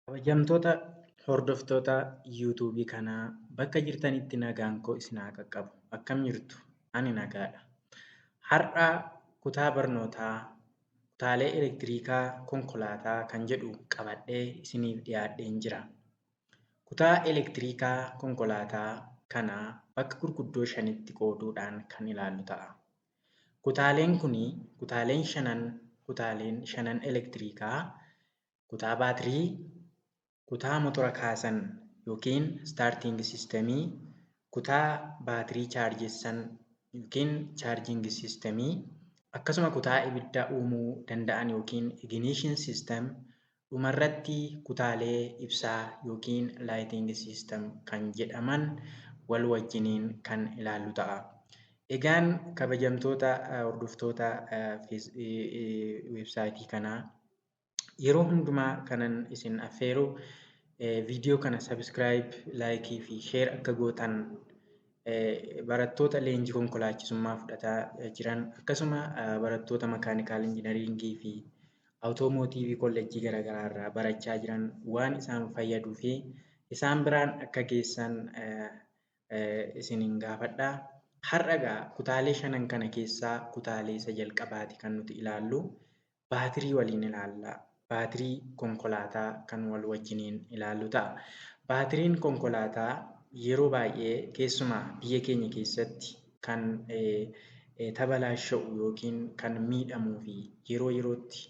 Kabajamtoota hordoftoota YouTubeii kanaa, bakka jirtanitti nagaan koo isin haa qaqqabu. Akkam jirtu? Ani nagaadha. Har'a kutaa barnootaa kutaalee elektiriikaa konkolaataa kan jedhu qabadhee isiniif dhiyaadheen jira. Kutaa elektiriikaa konkolaataa kanaa bakka gurguddoo shanitti qooduudhaan kan ilaallu ta'a. Kutaaleen kun kutaaleen shanan elektiriikaa kutaa baatirii, kutaa motora kaasan yookiin starting systemii, kutaa baatirii chaarjessan yookiin charging systemii, akkasuma kutaa ibidda uumuu danda'an yookiin ignition system, dhumarratti kutaalee ibsaa yookiin lighting system kan jedhaman wal wajjiniin kan ilaallu ta'a. Egaan kabajamtoota hordoftoota weebsaayitii kanaa, yeroo hundumaa kanan isin affeeru viidiyoo kana subscribe, likeii fi share akka gootan, barattoota leenjii konkolaachisummaa fudhataa jiran, akkasuma barattoota mechanical engineeringii fi automotiveii kolleejjii garaagaraa irraa barachaa jiran waan isaan fayyaduu fi isaan biraan akka geessan isiniin gaafadha. Har'a egaa kutaalee shanan kana keessaa kutaalee isa jalqabaati kan nuti ilaallu. Baatirii waliin ilaalla. Baatirii konkolaataa kan wal wajjiniin ilaallu ta'a. Baatiriin konkolaataa yeroo baay'ee keessumaa biyya keenya keessatti kan tabalaasha'u yookiin kan miidhamuu fi yeroo yerootti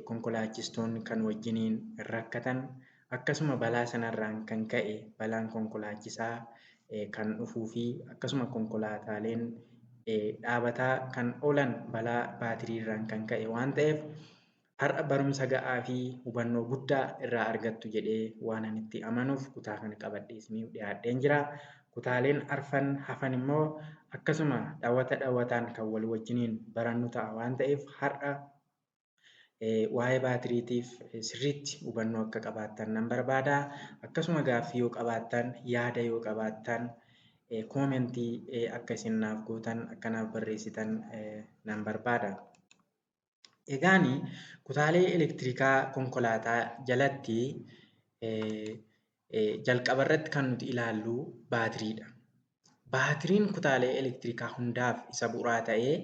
konkolaachistoonni kan wajjiniin rakkatan, akkasuma balaa sanarraan kan ka'e balaan konkolaachisaa kan dhufuu fi akkasuma konkolaataaleen dhaabataa kan oolan balaa baatiriirraan kan ka'e waan ta'eef, har'a barumsa ga'aa fi hubannoo guddaa irraa argattu jedhee waan ani itti amanuuf kutaa kana qabadhee isiniif dhiyaadheen jira. Kutaaleen arfan hafan immoo akkasuma dhawata dhawataan kan wal wajjiniin barannu ta'a waan ta'eef, har'a waa'ee baatiriitiif sirriitti hubannoo akka qabaattan nan barbaada. Akkasuma gaaffii yoo qabaattan, yaada yoo qabaattan, commentii akka isin naaf gootan, akka naaf barreessitan nan barbaada. Egaan kutaalee elektirikaa konkolaataa jalatti jalqaba irratti kan nuti ilaallu baatiriidha. Baatiriin kutaalee elektirikaa hundaaf isa bu'uuraa ta'ee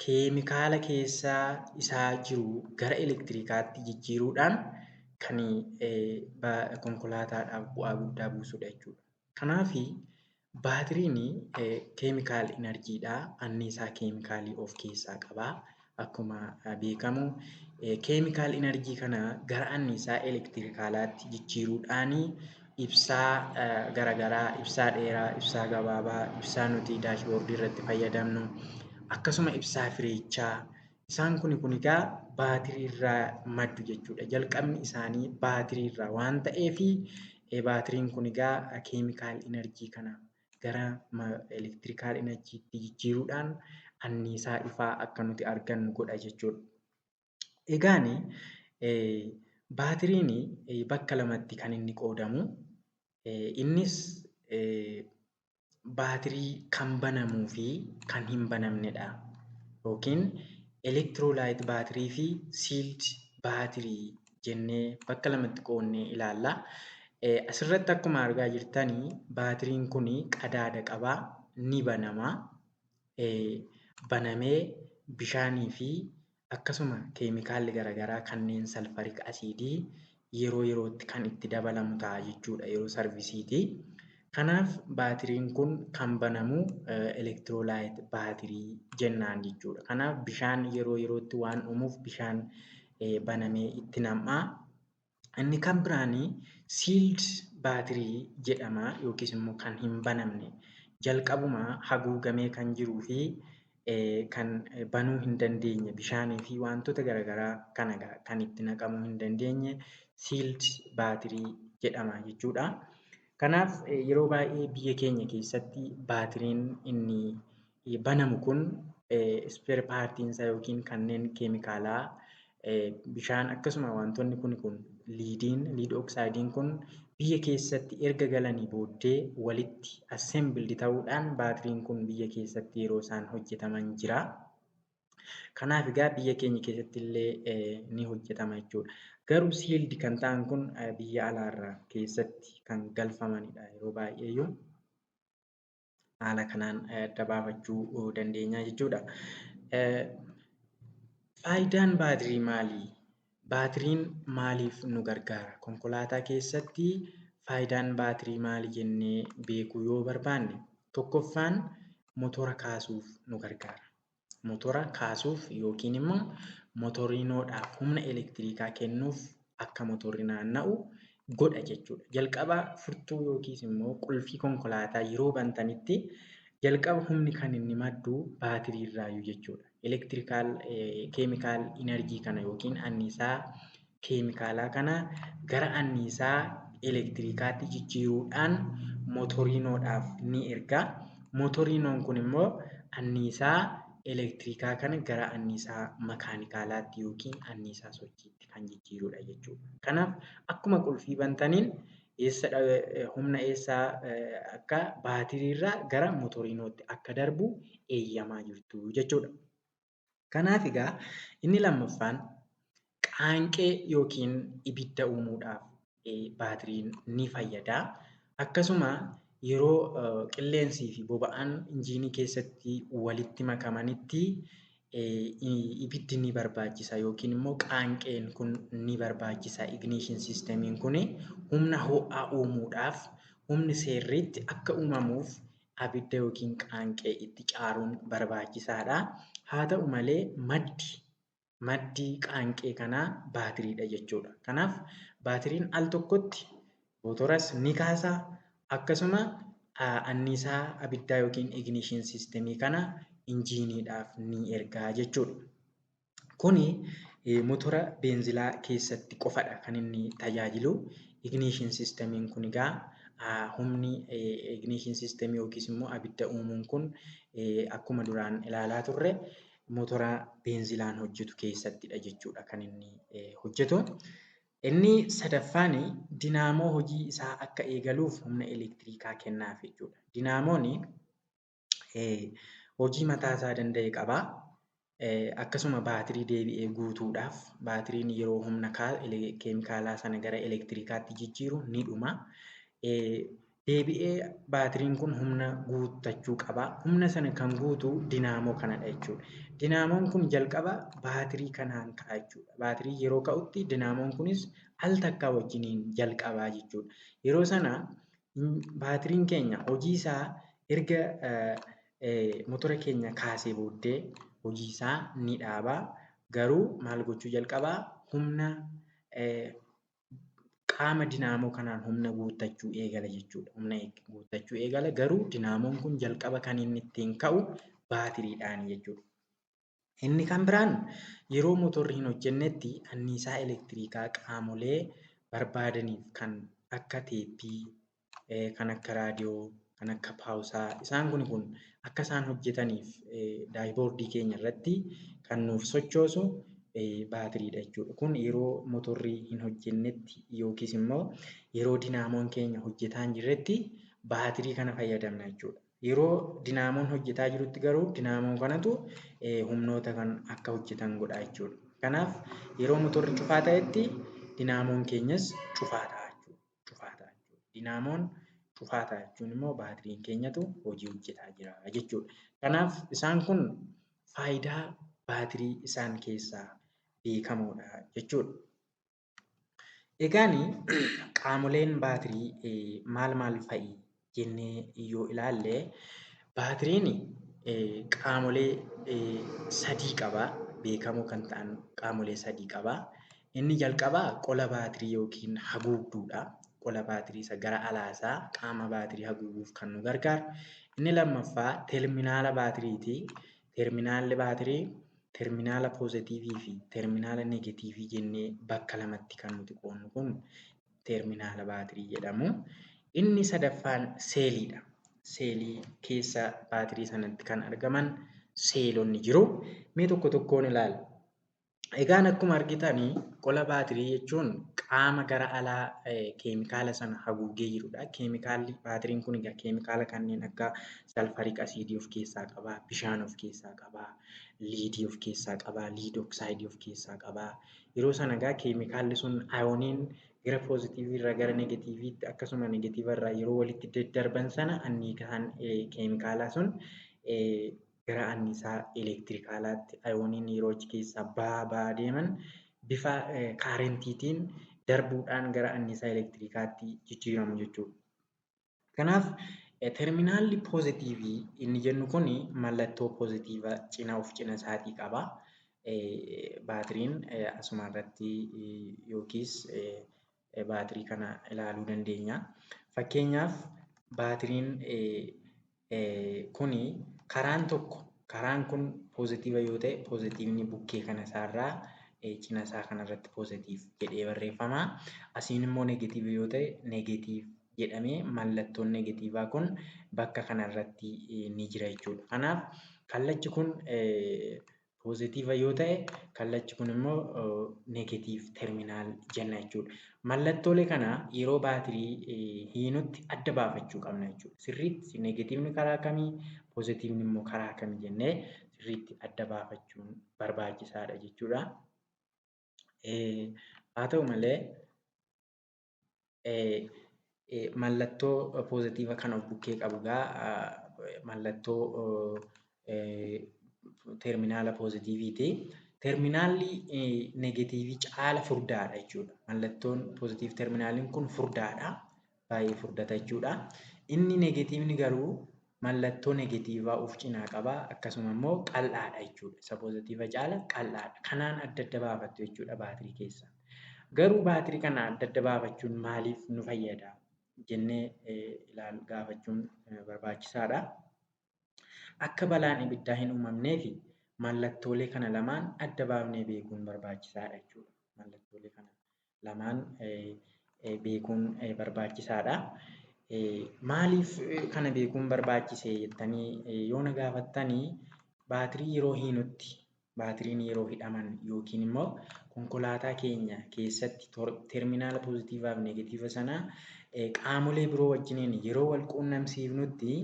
keemikaala keessa isaa jiru gara elektirikaatti jijjiiruudhaan kan konkolaataadhaaf bu'aa guddaa buusudha jechuudha. Kanaaf baatiriin chemical energydha. Anniisaa keemikaalii of keessaa qaba. Akkuma beekamu chemical energy kana gara anniisaa elektirikaalaatti jijjiiruudhaan ibsaa garaagaraa, ibsaa dheeraa, ibsaa gabaabaa, ibsaa nuti dashboardii irratti fayyadamnu, akkasuma ibsaa fireechaa, isaan kun egaa baatirii irraa maddu jechuudha. Jalqabni isaanii baatirii irraa waan ta'eef, baatiriin kun egaa chemical energy kana gara electrical energytti jijjiiruudhaan anniisaa ifaa akka nuti argannu godha jechuudha. Egaan baatiriin bakka lamatti kan inni qoodamu. Innis baatirii kan banamuu fi kan hin banamnedha. Yookiin electrolyte battery fi sealed battery jennee bakka lamatti qoodnee ilaalla. Asirratti akkuma argaa jirtanii baatiriin kun qadaada qaba. Ni banama. Banamee bishaanii fi akkasuma keemikaalli garaagaraa kanneen sulfuric acidii yeroo yerootti kan itti dabalamu ta'a jechuudha, yeroo serviceiiti. Kanaaf baatiriin kun kan banamu electrolyte battery jennaan jechuudha. Kanaaf bishaan yeroo yerootti waan dhumuuf bishaan banamee itti nam'a. Inni kan biraanii sealed battery jedhama, yookiis immoo kan hin banamne, jalqabumaa haguugamee kan jiruu fi kan banuu hin dandeenye, bishaanii fi wantoota garaagaraa kana kan itti naqamuu hin dandeenye sealed battery jedhama jechuudha. Kanaaf yeroo baay'ee biyya keenya keessatti baatiriin inni banamu kun spare partiin isaa yookiin kanneen keemikaalaa, bishaan, akkasuma wantoonni kun leadiin, lead oxideiin kun biyya keessatti erga galanii booddee walitti assembled ta'uudhaan baatiriin kun biyya keessatti yeroo isaan hojjetaman jira. Kanaaf egaa biyya keenya keessatti illee ni hojjetama jechuudha. Garuu sealed kan ta'an kun biyya alaarraa keessatti kan galfamanidha yeroo baay'eeyyuu. Haala kanaan adda baafachuu dandeenya jechuudha. Faayidaan baatirii maali? Baatiriin maaliif nu gargaara? Konkolaataa keessatti faayidaan baatirii maali jennee beekuu yoo barbaanne, tokkoffaan motora kaasuuf nu gargaara. Motora kaasuuf yookiin immoo motoriinoodhaaf humna elektiriikaa kennuuf akka motorri naanna'u godha jechuudha. Jalqaba furtuu yookiis immoo qulfii konkolaataa yeroo bantanitti jalqaba humni kan inni maddu baatirii irraayyuu jechuudha. Electrical chemical energy kana yookiin anniisaa keemikaalaa kana gara anniisaa elektiriikaatti jijjiiruudhaan motoriinoodhaaf ni erga. Motoriinoon kun immoo anniisaa elektiriikaa kana gara anniisaa makaanikaalaatti yookiin anniisaa sochiitti kan jijjiirudha jechuudha. Kanaaf akkuma qulfii bantaniin eessa humna eessaa akka baatiriirraa gara motoriinootti akka darbu eeyyamaa jirtu jechuudha. Kanaaf egaa inni lammaffaan qaanqee yookiin ibidda uumuudhaaf baatiriin ni fayyada. Akkasuma yeroo qilleensii fi boba'aan injiinii keessatti walitti makamanitti ibiddi ni barbaachisa yookiin immoo qaanqeen kun ni barbaachisa. Ignition systemiin kun humna ho'aa uumuudhaaf humni seerriitti akka uumamuuf abidda yookiin qaanqee itti caaruun barbaachisaadha. Haa ta'u malee maddi qaanqee kanaa baatiriidha jechuudha. Kanaaf baatiriin al tokkotti motoras ni kaasa, akkasuma anniisaa abiddaa yookiin ignition systemii kana injiiniidhaaf ni ergaa jechuudha. Kuni motora beenzilaa keessatti qofadha kan inni tajaajilu. Ignition systemiin kun egaa humni ignition systemii yookiis immoo abidda uumuun kun akkuma duraan ilaalaa turre motora beenzilaan hojjetu keessattidha jechuudha kan inni hojjetu. Inni sadaffaan dinaamoo hojii isaa akka eegaluuf humna elektiriikaa kennaaf jechuudha. Dinaamoon hojii mataa isaa danda'e qaba. Akkasuma baatirii deebi'ee guutuudhaaf baatiriin yeroo humna keemikaalaa sana gara elektiriikaatti jijjiiru ni dhuma. Deebi'ee baatiriin kun humna guuttachuu qaba. Humna sana kan guutu dinaamoo kanadha jechuudha. Dinaamoon kun jalqaba baatirii kanaan ka'a jechuudha. Baatirii yeroo ka'utti dinaamoon kunis al takkaa wajjiniin jalqabaa jechuudha. Yeroo sana baatiriin keenya hojii isaa erga motora keenya kaasee booddee hojii isaa ni dhaaba. Garuu maal gochuu jalqabaa? Humna qaama dinaamoo kanaan humna guuttachuu eegala jechuudha. Humna guuttachuu eegala, garuu dinaamoon kun jalqaba kan inni ittiin ka'u baatiriidhaan jechuudha. Inni kan biraan yeroo motorri hin hojjennetti anniisaa elektiriikaa qaamolee barbaadaniif kan akka teeppii, kan akka raadiyoo, kan akka paawusaa isaan kun akka isaan hojjetaniif dashboardii keenya irratti kan nuuf sochoosu baatiriidha jechuudha. Kun yeroo motorri hin hojjennetti yookiis immoo yeroo dinaamoon keenya hojjetaa hin jirretti baatirii kana fayyadamna jechuudha. Yeroo dinaamoon hojjetaa jirutti garuu dinaamoo kanatu humnoota kan akka hojjetan godha jechuudha. Kanaaf yeroo motorri cufaa ta'etti dinaamoon keenyas cufaa ta'a jechuudha. Cufaa ta'a jechuudha. Dinaamoon cufaa ta'a jechuun immoo baatiriin keenyatu hojii hojjetaa jira jechuudha. Kanaaf isaan kun faayidaa baatirii isaan keessaa beekamoodha jechuudha. Egaan qaamoleen baatirii maal maal fa'i jennee yoo ilaalle, baatiriin qaamolee sadii qaba. Beekamoo kan ta'an qaamolee sadii qaba. Inni jalqabaa qola baatirii yookiin haguugduudha. Qola baatirii isa gara alaasaa qaama baatirii haguuguuf kan nu gargaaru. Inni lammaffaa terminaala baatiriiti. Terminaalli baatirii terminaala poozitiivii fi terminaala negatiivii jennee bakka lamatti kan nuti qoodnu kun terminaala baatirii jedhamu. Inni sadaffaan seeliidha. Seelii keessa baatirii sanatti kan argaman seelonni jiru. Mee tokko tokkoon ilaalla. Egaan akkuma argitanii qola baatirii jechuun qaama gara alaa keemikaala sana haguugee jirudha. Keemikaalli baatiriin kun egaa keemikaala kanneen akka sulfuric acidii of keessaa qaba, bishaan of keessaa qaba, liidii of keessaa qaba, lead oxidii of keessaa qaba. Yeroo sana egaa keemikaalli sun ayooniin gara poozitiivii irraa gara negatiiviitti akkasuma negatiiva irraa yeroo walitti daddarban sana anniisaan keemikaalaa sun gara anniisaa elektirikaalaatti ayooniin yeroo achi keessaa bahaa bahaa deeman bifa kaarentiitiin darbuudhaan gara anniisaa elektirikaatti jijjiiramu jechuudha. Kanaaf terminaalli poozitiivii inni jennu kun mallattoo poozitiiva cina of cina isaatii qaba. Baatiriin asuma irratti yookiis baatirii kana ilaaluu dandeenya. Fakkeenyaaf baatiriin kuni karaan tokko karaan kun poozitiiva yoo ta'e poozitiivni bukkee kana isaarraa cina isaa kanarratti poozitiiv jedhee barreeffama. Asiin immoo negatiiva yoo ta'e negatiiv jedhamee mallattoon negatiivaa kun bakka kanarratti ni jira jechuudha. Kanaaf kallachi kun poozitiiva yoo ta'e kallachi kun immoo negative terminal jenna jechuudha. Mallattoolee kana yeroo baatirii hiinutti adda baafachuu qabna jechuudha. Sirriitti negatiivni karaa kamii poozitiivni immoo karaa kamii jennee sirriitti adda baafachuun barbaachisaadha jechuudha. Haa ta'u malee mallattoo poozitiiva kan of bukkee qabu egaa mallattoo terminaala poozitiiviiti. Terminaalli negatiivii caala furdaadha jechuudha. Mallattoon positive terminaaliin kun furdaadha. Baay'ee furdata jechuudha. Inni negatiivni garuu mallattoo negatiivaa of cinaa qaba. Akkasuma immoo qal'aadha jechuudha. Isa poozitiiva caala qal'aadha. Kanaan adda adda baafattu jechuudha baatirii keessa. Garuu baatirii kana adda adda baafachuun maaliif nu fayyada jennee ilaalu gaafachuun barbaachisaadha. Akka balaan ibiddaa hin uumamneef mallattoolee kana lamaan adda baafnee beekuun barbaachisaadha jechuudha. Mallattoolee kana lamaan beekuun barbaachisaadha. Maaliif kana beekuun barbaachise jettanii yoo na gaafattanii, baatirii yeroo hiinutti, baatiriin yeroo hidhaman yookiin immoo konkolaataa keenya keessatti terminaala poozitiivaa fi negatiiva sana qaamolee biroo wajjiniin yeroo wal quunnamsiifnutti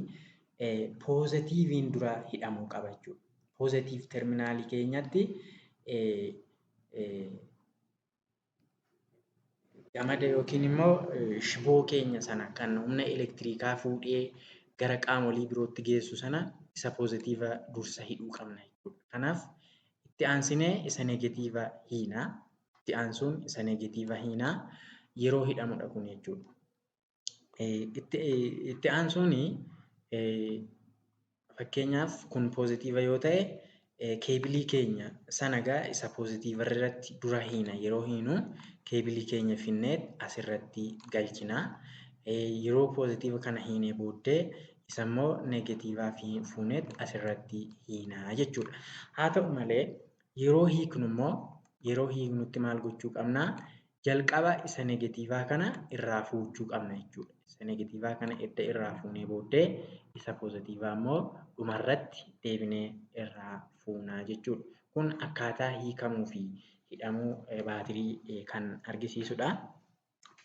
poozitiiviin dura hidhamuu qaba jechuudha. Positive terminaalii keenyatti gamada yookiin immoo shiboo keenya sana kan humna elektirikaa fuudhee gara qaamolee birootti geessu sana isa poozitiiva dursa hidhuu qabna jechuudha. Kanaaf itti aansinee isa negatiiva hiinaa. Itti aansuun isa negatiiva hiinaa yeroo hidhamudha kun jechuudha. Itti aansuun, fakkeenyaaf kun poozitiiva yoo ta'e, keebilii keenya sana egaa isa poozitiiva irratti dura hiina. Yeroo hiinu keebilii keenya finnee asirratti galchina. Yeroo poozitiiva kana hiinee booddee isa immoo negatiivaa fuunee asirratti hiinaa jechuudha. Haa ta'u malee yeroo hiiknu immoo, yeroo hiiknutti maal gochuu qabnaa? Jalqaba isa negatiivaa kana irraa fuuchuu qabna jechuudha. Isa negatiivaa kana edda irraa fuunee booddee isa poozitiivaa immoo dhumarratti deebinee irraa fuunaa jechuudha. Kun akkaataa hiikamuu fi hidhamuu baatirii kan argisiisudha.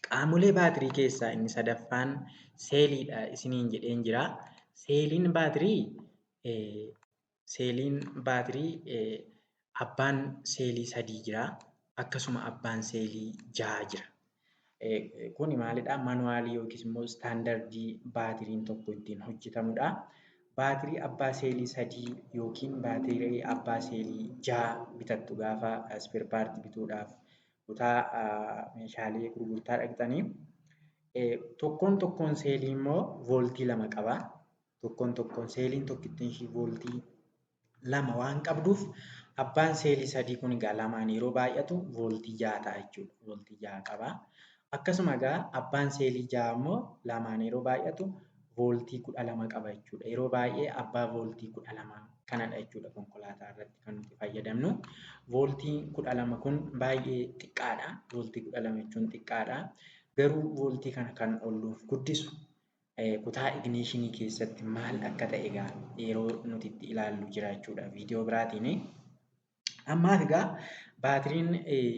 Qaamolee baatirii keessaa inni sadaffaan seeliidha isiniin jedheen jira. Seeliin baatirii abbaan seelii sadii jira. Akkasuma abbaan seelii jaha jira. Kuni maalidhaa? Manuwaalii yookiis immoo istaandardii baatiriin tokko ittiin hojjetamudha. Baatirii abbaa seelii sadii yookiin baatirii abbaa seelii jaha bitattu gaafa spare partii bituudhaaf kutaa meeshaalee gurgurtaa dhaqxanii. Tokkoon tokkoon seelii immoo vooltii 2 qaba. Tokkoon tokkoon seeliin tokkittiin ishii vooltii 2 waan qabduuf, abbaan seelii sadii kun egaa lamaan yeroo baay'atu vooltii 6 ta'a jechuudha. Vooltii 6 qaba. Akkasuma egaa abbaan seelii jaha immoo lamaan yeroo baay'atu vooltii 12 qaba jechuudha. Yeroo baay'ee abbaa vooltii 12 kanadha jechuudha konkolaataa irratti kan nuti fayyadamnu. Vooltiin 12 kun baay'ee xiqqaadha. Vooltii 12 jechuun xiqqaadha. Garuu vooltii kana kan ol nuuf guddisu kutaa igniishinii keessatti maal akka ta'e egaa yeroo nuti itti ilaallu jira jechuudha viidiyoo biraatiin. Ammaaf egaa baatiriin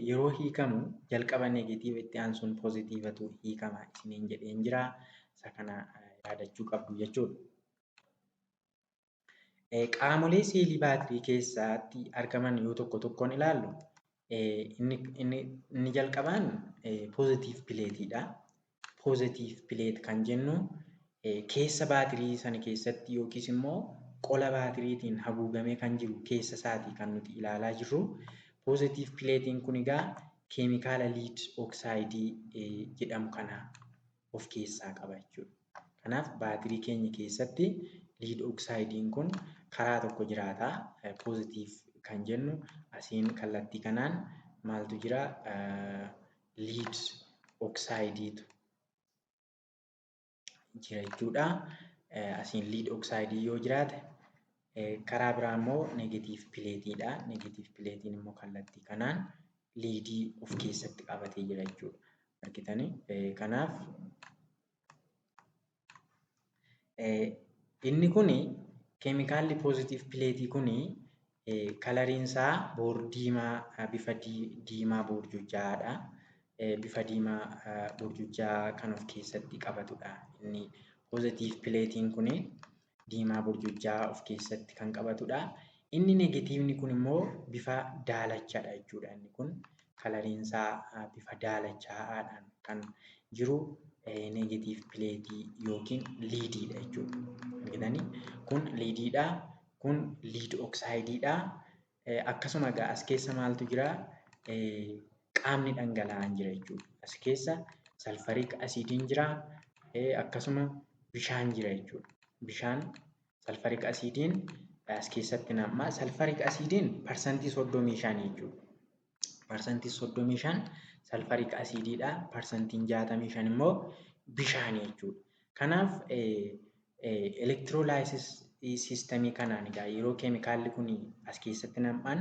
yeroo hiikamu jalqaba negatiiva, itti aansuun poozitiivatu hiikama isiniin jedheen jira. Isa kana yaadachuu qabdu jechuudha. Qaamolee seelii baatirii keessatti argaman yoo tokko tokkoon ilaallu, Inni jalqabaan positive plateiidha. Positive plate kan jennu keessa baatirii sana keessatti yookiis immoo qola baatiriitiin haguugamee kan jiru keessa isaatii kan nuti ilaalaa jirru. Positive plateiin kun egaa keemikaala lead oxideii jedhamu kana of keessaa qaba jechuudha. Kanaaf baatirii keenya keessatti lead oxideiin kun karaa tokko jiraata. Positive kan jennu asiin kallattii kanaan maaltu jira? Lead oxideiitu jira jechuudha. Asiin lead oxideii yoo jiraate, karaa biraa immoo negative plateiidha. Negative plateiin immoo kallattii kanaan leadii of keessatti qabatee jira jechuudha. Argitanii? Kanaaf inni kuni keemikaalli positive plateii kuni coloriin isaa boor diimaa, bifa diimaa boorjojjaadha. Bifa diimaa boorjojjaa kan of keessatti qabatudha. Inni positive plateiin kuni diimaa boorjojjaa of keessatti kan qabatudha. Inni negativeni kun immoo bifa daalachadha jechuudha. Inni kun coloriin isaa bifa daalachaadhaan kan jiru negative plateii yookiin leadiidha jechuudha. Argitanii? Kun leadiidha. Kun lead oxideiidha. Akkasuma egaa as keessa maaltu jira? Qaamni dhangala'aan jira jechuudha. As keessa sulfuric acidiin jira. Akkasuma bishaan jira jechuudha. Bishaan, sulfuric acidiin as keessatti nam'a. Sulfuric acidiin 35% jechuudha. 35% sulfuric acidiidha. 65% immoo bishaanii jechuudha. Kanaaf electrolysis systemii kanaan egaa yeroo keemikaalli kun as keessatti nam'an,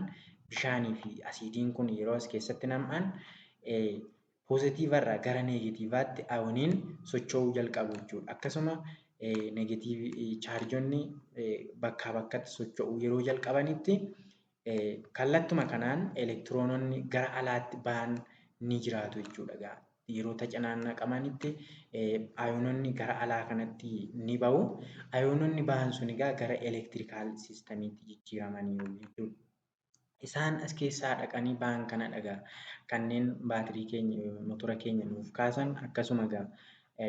bishaanii fi asiidiin kun yeroo as keessatti nam'an, positivearraa gara negativeaatti ioniin socho'uu jalqabu jechuudha. Akkasuma negative chaarjonni bakkaa bakkatti socho'uu yeroo jalqabanitti, kallattuma kanaan elektiroononni gara alaatti ba'an ni jiraatu jechuudha. Yeroo tacanaannaqamanitti iononni gara alaa kanatti ni ba'u. Iononni ba'an sun egaa gara electrical systemiitti jijjiiramaniiru jechuudha. Isaan as keessaa dhaqanii ba'an kanadha egaa kanneen baatirii keenya, motora keenya nuuf kaasan. Akkasuma egaa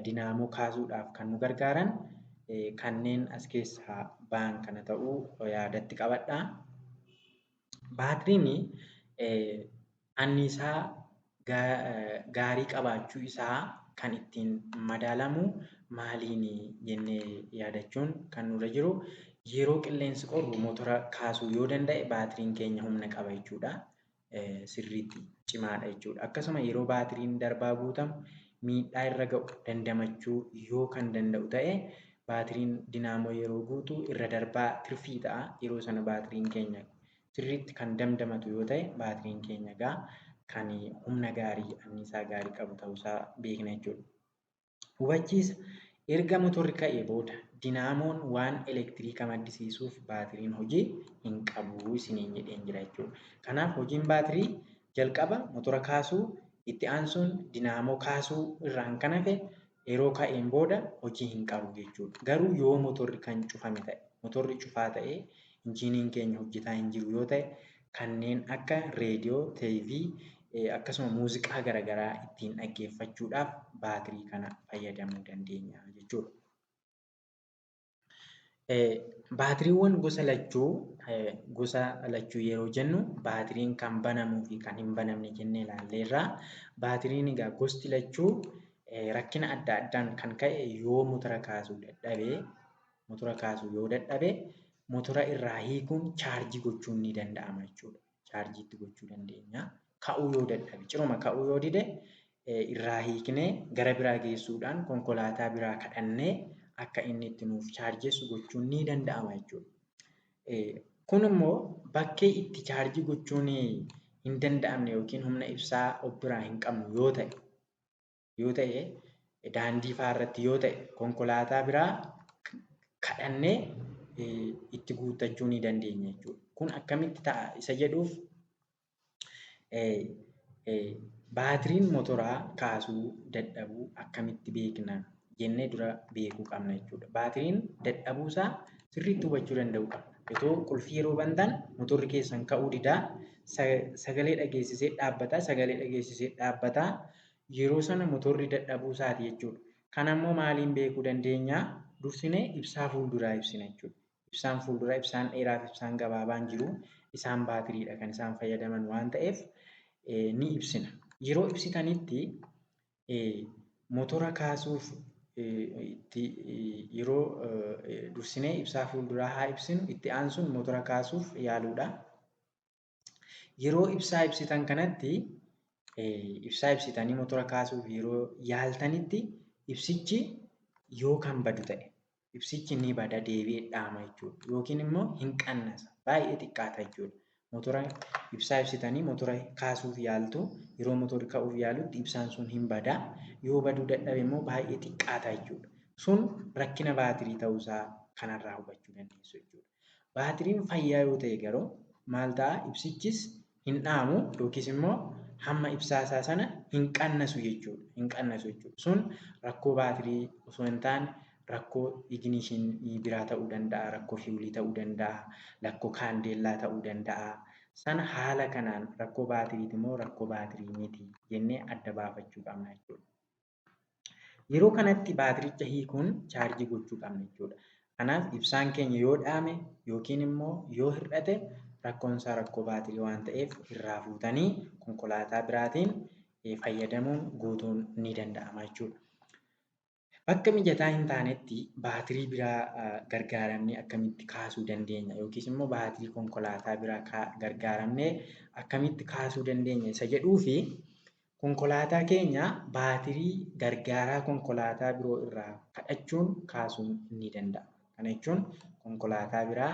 dinaamoo kaasuudhaaf kan nu gargaaran kanneen as keessaa ba'an kana ta'uu yaadatti qabadhaa. Baatiriin anniisaa gaarii qabaachuu isaa kan ittiin madaalamu maaliini jennee yaadachuun kan nurra jiru, yeroo qilleensi qorru motora kaasuu yoo danda'e, baatiriin keenya humna qaba jechuudha. Sirriitti cimaadha jechuudha. Akkasuma yeroo baatiriin darbaa guutamu miidhaa irra ga'u dandamachuu yoo kan danda'u ta'e, baatiriin dinaamoo yeroo guutu irra darbaa tirfii ta'a. Yeroo sana baatiriin keenya sirriitti kan dandamatu yoo ta'e, baatiriin keenya egaa kan humna gaarii, anniisaa gaarii qabu ta'uusaa beekna jechuudha. Hubachiisa: erga motorri ka'ee booda dinaamoon waan elektiriika maddisiisuuf baatiriin hojii hin qabu isiniin jedheen jira jechuudha. Kanaaf hojiin baatirii jalqaba motora kaasuu, itti aansuun dinaamoo kaasuu irraan kan hafe yeroo ka'een booda hojii hin qabu jechuudha. Garuu yoo motorri kan cufame ta'e, motorri cufaa ta'ee injiiniin keenya hojjetaa hin jiru yoo ta'e, kanneen akka reediyoo, TV, akkasuma muuziqaa garaagaraa ittiin dhaggeeffachuudhaaf baatirii kana fayyadamuu dandeenya jechuudha. Baatiriiwwan gosa lachuu yeroo jennu, baatiriin kan banamuu fi kan hin banamne jennee ilaalleerra. Baatiriin egaa gosti lachuu rakkina adda addaan kan ka'e yoo motora kaasuu dadhabe, motora kaasuu yoo dadhabe, motora irraa hiikuun chaarjii gochuun ni danda'ama jechuudha. Chaarjii itti gochuu dandeenya. Ka'uu yoo dadhabe, ciruma ka'uu yoo dide, irraa hiiknee gara biraa geessuudhaan konkolaataa biraa kadhannee akka inni itti nuuf chaarjessu gochuun ni danda'ama jechuudha. Kun immoo bakkee itti chaarjii gochuun hin danda'amne yookiin humna ibsaa of biraa hin qabnu yoo ta'e, daandii fa'aa irratti yoo ta'e, konkolaataa biraa kadhannee itti guuttachuu ni dandeenya jechuudha. Kun akkamitti ta'a isa jedhuuf, baatiriin motoraa kaasuu dadhabuu akkamitti beekna jennee dura beekuu qabna jechuudha. Baatiriin dadhabuusaa sirriitti hubachuu danda'uu qabna. Otoo qulfii yeroo bantan motorri keessan ka'uu didaa, Sagalee dhageessisee dhaabbata. Sagalee dhageessisee dhaabbata. Yeroo sana motorri dadhabuu isaati jechuudha. Kanammoo maaliin beekuu dandeenya? Dursinee ibsaa fuulduraa ibsina jechuudha. Ibsaan fuulduraa, ibsaan dheeraa fi ibsaan gabaabaan jiru. Isaan baatiriidha kan isaan fayyadaman waan ta'eef ni ibsina. Yeroo ibsitanitti motora kaasuuf itti yeroo dursinee ibsaa fuulduraa haa ibsinu, itti aansuun motora kaasuuf yaaluudha. Yeroo ibsaa ibsitan kanatti, ibsaa ibsitanii motora kaasuuf yeroo yaaltanitti, ibsichi yoo kan badu ta'e, ibsichi ni bada, deebi'ee dhaama jechuudha. Yookiin immoo hin qannasa, baay'ee xiqqaata jechuudha. Motora ibsaa ibsitanii motora kaasuuf yaaltu, yeroo motorri ka'uuf yaalutti ibsaan sun hin bada. Yoo baduu dadhabe immoo baay'ee xiqqaata jechuudha. Sun rakkina baatirii ta'uusaa kanarraa hubachuu dandeessu jechuudha. Baatiriin fayyaa yoo ta'e garuu maal ta'a? Ibsichis hin dhaamu yookiis immoo hamma ibsaa isaa sana hin qannasu jechuudha. Hin qannasu jechuudha. Sun rakkoo baatirii osoo hin taane rakkoo ignitionii biraa ta'uu danda'a, rakkoo fuelii ta'uu danda'a, rakkoo kaandeellaa ta'uu danda'a. Sana haala kanaan rakkoo baatiriiti moo rakkoo baatirii miti jennee adda baafachuu qabna jechuudha. Yeroo kanatti baatiricha hiikuun chaarjii gochuu qabna jechuudha. Kanaaf ibsaan keenya yoo dhaame yookiin immoo yoo hir'ate, rakkoon isaa rakkoo baatirii waan ta'eef irraa fuutanii konkolaataa biraatiin fayyadamuun guutuun ni danda'ama jechuudha. Bakka mijataa hin taanetti baatirii biraa gargaaramnee akkamitti kaasuu dandeenya, yookiis immoo baatirii konkolaataa biraa gargaaramnee akkamitti kaasuu dandeenya isa jedhuu fi konkolaataa keenya baatirii gargaaraa konkolaataa biroo irraa kadhachuun kaasuun ni danda'ama. Kana jechuun konkolaataa biraa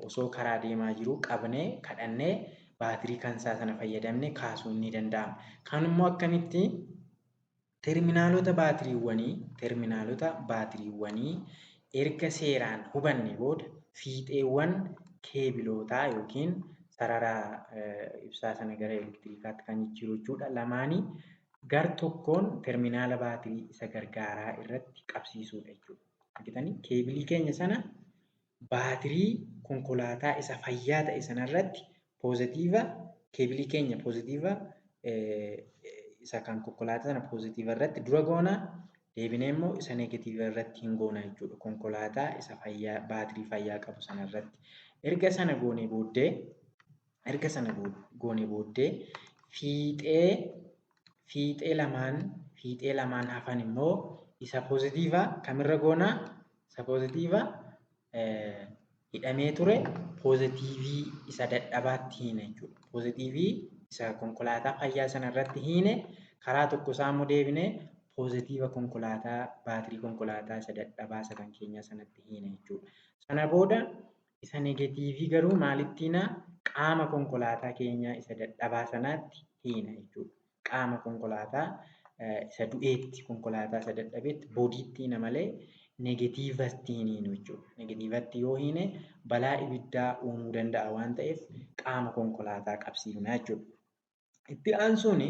osoo karaa deemaa jiruu qabnee, kadhannee, baatirii kan isaa sana fayyadamnee kaasuun ni danda'ama. Kan immoo akkamitti? Terminaalota baatiriiwwanii erga seeraan hubanne booda, fiixeewwan keebilootaa yookiin sarara ibsaa sana gara elektiriikaatti kan jijjiiru jechuudha. Lamaanii gar tokkoon terminaala baatirii isa gargaaraa irratti qabsiisuudha jechuudha. Argitanii, keebilii keenya sana baatirii konkolaataa isa fayyaa ta'e sanarratti poozitiiva, keebilii keenya poozitiiva isa kan konkolaataa sana poozitiiva irratti dura goona, deebinee immoo isa neegatiiva irratti hin goona jechuudha. Konkolaataa isa fayyaa, baatirii fayyaa qabu sanarratti. Erga sana goonee booddee fiixee lamaan hafan immoo isa poozitiivaa kamirra goonaa? Isa poozitiivaa hidhamee ture poozitiivii isa dadhabaatti hiina jechuudha. Poozitiivii isa konkolaataa fayyaa sana irratti hiine, karaa tokko isaa immoo deebinee poozitiiva konkolaataa, baatirii konkolaataa isa dadhabaa isa kan keenyaa sanatti hiina jechuudha. Sana booda isa neegatiivii garuu maalitti hiinaa? Qaama konkolaataa keenyaa isa dadhabaa sanaatti hiina jechuudha. Qaama konkolaataa isa du'eetti, konkolaataa isa dadhabeetti, bodyitti hiina malee neegatiivatti hin hiinu jechuudha. Neegatiivatti yoo hiine balaa ibiddaa uumuu danda'a waan ta'eef qaama konkolaataa qabsiifna jechuudha. Itti aansuun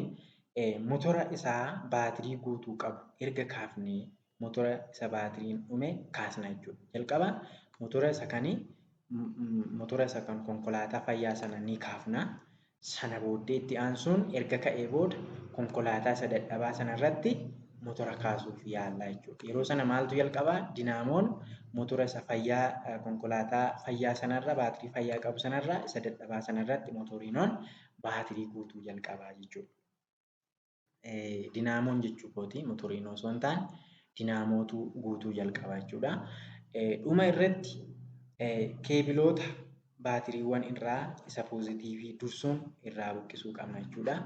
motora isaa baatirii guutuu qabu erga kaafnee, motora isa baatiriin dhume kaasna jechuudha. Jalqaba motora isa kan konkolaataa fayyaa sana ni kaafna. Sana booddee itti aansuun erga ka'ee booda konkolaataa isa dadhabaa sana irratti motora kaasuuf yaalla jechuudha. Yeroo sana maaltu jalqabaa? Dinaamoon motora isa fayyaa, konkolaataa fayyaa sanarra, baatirii fayyaa qabu sanarraa isa dadhabaa sanarratti motoriinoon baatirii guutuu jalqabaa jechuudha. Dinaamoon jechuu kooti, motoriinoo osoo hin taane dinaamootu guutuu jalqaba jechuudha. Dhuma irratti keebiloota baatiriiwwan irraa isa poozitiivii dursuun irraa buqqisuu qabna jechuudha.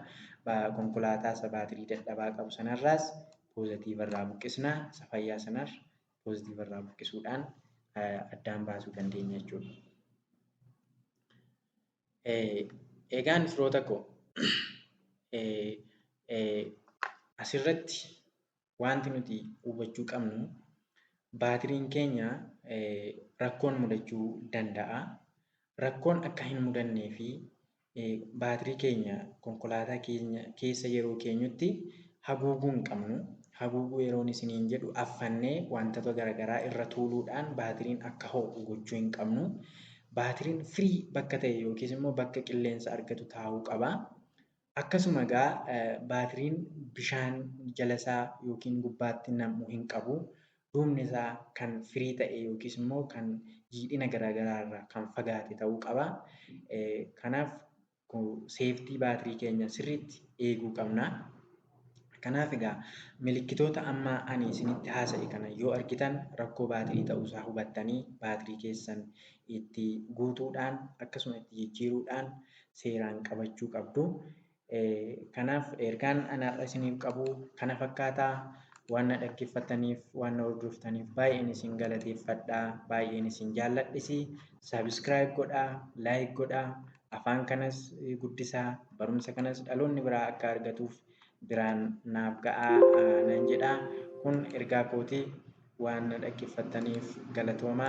Konkolaataa isa baatirii dadhabaa qabu sanarraas poozitiiva irraa buqqisna. Isa fayyaa sanarra poozitiiva irraa buqqisuudhaan addaan baasuu dandeenya jechuudha. Egaan firoota koo, asirratti wanti nuti hubachuu qabnu, baatiriin keenya rakkoon mudachuu danda'a. Rakkoon akka hin mudannee fi baatirii keenya konkolaataa keenya keessa yeroo keenyutti haguuguu hin qabnu. Haguuguu yeroon isiniin jedhu affannee wantoota garaagaraa irra tuuluudhaan baatiriin akka ho'u gochuu hin qabnu. Baatiriin free bakka ta'e yookiis immoo bakka qilleensa argatu taa'uu qaba. Akkasuma egaa baatiriin bishaan jala isaa yookiin gubbaatti nam'uu hin qabu. Duubni isaa kan free ta'e yookiis immoo kan jiidhina garaagaraa irraa kan fagaate ta'uu qaba. Kanaaf safety baatirii keenya sirriitti eeguu qabna. Kanaaf egaa milikkitoota amma ani isinitti haasa'e kana yoo argitan rakkoo baatirii ta'uusaa hubattanii baatirii keessan itti guutuudhaan akkasuma itti jijjiiruudhaan seeraan qabachuu qabdu. Kanaaf ergaan ani har'a isiniif qabu kana fakkaataa. Waan na dhaggeeffattaniif, waan na hordoftaniif baay'een isin galateeffadha. Baay'een isin jaalladhisi. Subscribe godhaa, like godhaa, afaan kanas guddisaa, barumsa kanas dhaloonni biraa akka argatuuf biraan naaf ga'aa nan jedhaa. Kun ergaa kootii. Waan na dhaggeeffattaniif galatoomaa.